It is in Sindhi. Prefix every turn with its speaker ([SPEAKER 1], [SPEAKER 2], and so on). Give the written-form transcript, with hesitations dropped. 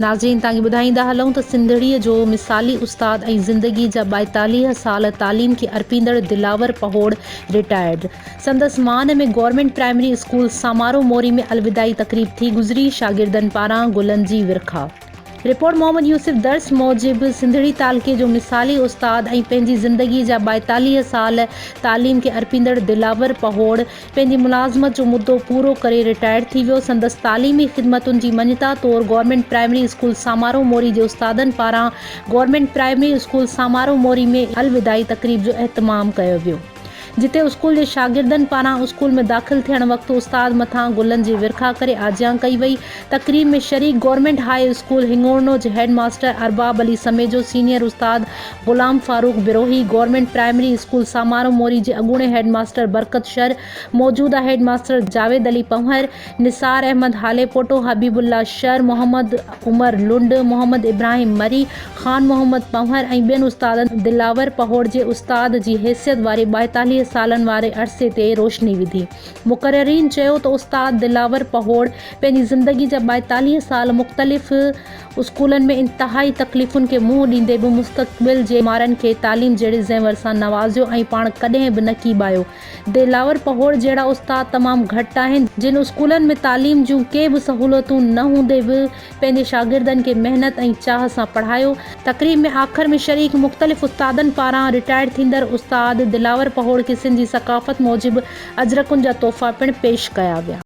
[SPEAKER 1] ناظرين توهان کي ٻڌائيندا هلون ته سنڌڙيء جو مثالي استاد ۽ زندگي جا 42 سال تعليم کي ارپيندڙ دلاور پهوڙ رٽائرڊ سندس مان ۾ government primary school Samaro Mori ۾ الوداعي تقريب ٿي گذري شاگردن پاران گلن جي ورکا. رپورٽ محمد يوسف درس موجب سنڌڙي تعلقي جو مثالي استاد ۽ پنهنجي زندگي جا 42 سال تعليم کي ارپيندڙ دلاور پهوڙ پنهنجي ملازمت جو مدو پورو ڪري رٽائرڊ ٿي ويو. سندس تعليمي خدمتن جي مڃتا طور government primary school Samaro Mori جي استادن پاران government primary school Samaro Mori ۾ الوداعي تقريب جو اهتمام ڪيو ويو. جتي اسڪول جي شاگردن پاران اسڪول ۾ داخل ٿيڻ وقت استاد مٿان گلن جي ورکا ڪري آجيان ڪئي وئي. تقريب ۾ شريڪ گورنمينٽ هاء اسڪول هڱورنو جي head master Arbab Ali Samejo, senior استاد Ghulam Farooq Brohi, government primary school Samaro Mori جي اڳوڻي هيڊ ماستر برڪت شر، موجوده هيڊ ماستر جاويد علي پنهور، نثار احمد هاليپوٽو، حبيب الله شر، محمد عمر لنڊ، محمد ابراهيم مري، خان محمد پنهور ۽ ٻين استادن دلاور پهوڙ جي استاد جي حيثيت واري 42 سالن واري عرصي تي روشني وڌي. مقررين چيو ته استاد دلاور پهوڙ پنهنجي زندگي جا 42 سال مختلف اسڪولن ۾ انتهائي تڪليفن کي منهن ڏيندي به مستقبل جي مارن کي تعليم جهڙي زيور سان نوازيو ۽ پاڻ ڪڏهن به نه ڪيٻايو. دلاور پهوڙ جهڙا استاد تمام گهٽ آهن جن اسڪولن ۾ تعليم جون ڪي به سهولتون نه هوندي به پنهنجي شاگردن کي محنت ۽ چاهه سان پڙهايو. تقريب ۾ آخر ۾ شريڪ مختلف استادن پاران رٽائرڊ ٿيندڙ استاد دلاور پهوڙ کي سنڌي ثقافت موجب اجرڪن جا تحفا پڻ پيش ڪيا ويا.